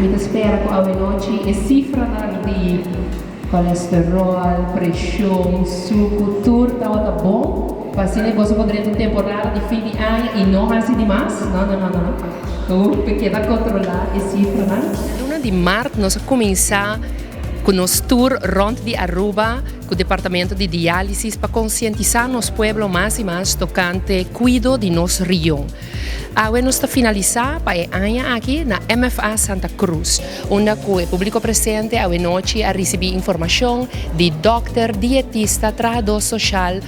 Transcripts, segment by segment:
Mi ta spera ku awenochi e sifranan di kolesterol, preshon, suku, tur tabata bon pa asina boso por drenta un temporada di fin di aña i no hasi di mas. No, no, no, no, no. Ku keda kontrolá e sifranan. Luna di mart nos a kuminsá ku nos tour rònt di Aruba ku departamento di diálisis pa konsientisá nos pueblo mas i mas tokante kuido di nos rion. Awe nos ta finalisá pa e aña aki na MFA Santa Cruz, unda ku e públiko presente awe nochi a risibí informashon di dòkter, dietista, trahadó soshal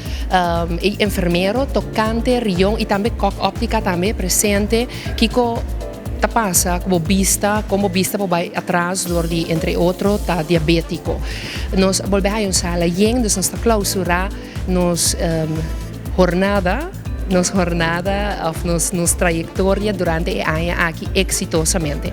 i enfermero tokante rion i tambe kòk òptika tambe presente kiko ta pasa ku bo bista, kon bo bista por bai atras dor di entre otro ta diabétiko. Nos a bolbe haña un sala yen, dus nos ta klousurá nos jornada. Nos jornada of nos nos trayectoria durante e aña aki exitosamente.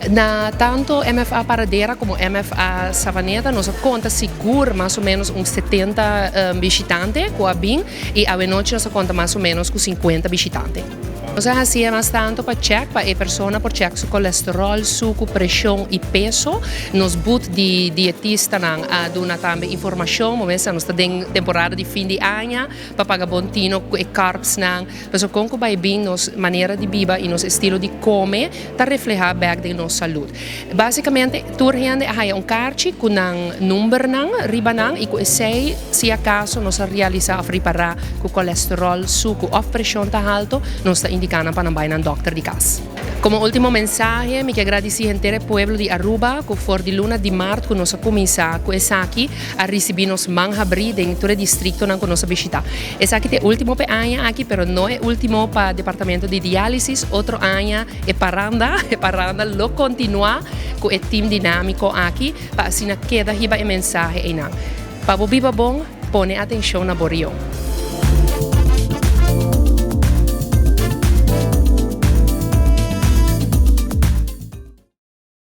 Na tanto MFA Paradera como MFA Savaneta nos a conta sigur mas o menos un 70 bishitante cu a bin y awenochi nos a conta mas o menos cu 50 bishitante. Nos a haci'e mas tanto pa check pa e persona por check su colesterol, sucu, presion y peso. Nos booth di dietistanan a duna tambe informacion, momento nos ta den temporada di fin di aña. Pa paga bon tino ku e carbsnan. Pasobra kon ku bai bin nos manera di biba i nos estilo di kome ta reflehá bèk den nos salud. Básikamente tur hende a haya un karchi ku nan numbernan riba nan i ku esei si akaso nos a realisá òf ripará ku kolesteròl, suku òf preshon ta halto, nos ta indiká nan pa nan bai nan dòkter di kas. Komo último mensahe mi ke gradisí henter e pueblo di Aruba ku for di luna di mart ku nos a kuminsá ku esaki a risibí nos man habrí den tur e distriktonan ku nos a bishitá. Esaki ta e último pa e aña aki, pero no e último pa departamento di diálisis. Otro aña e paranda, e paranda lo kontinuá ku e tim dinámiko aki pa asina keda hiba e mensahe einan. Pa bo biba bon, pone atenshon na bo rion.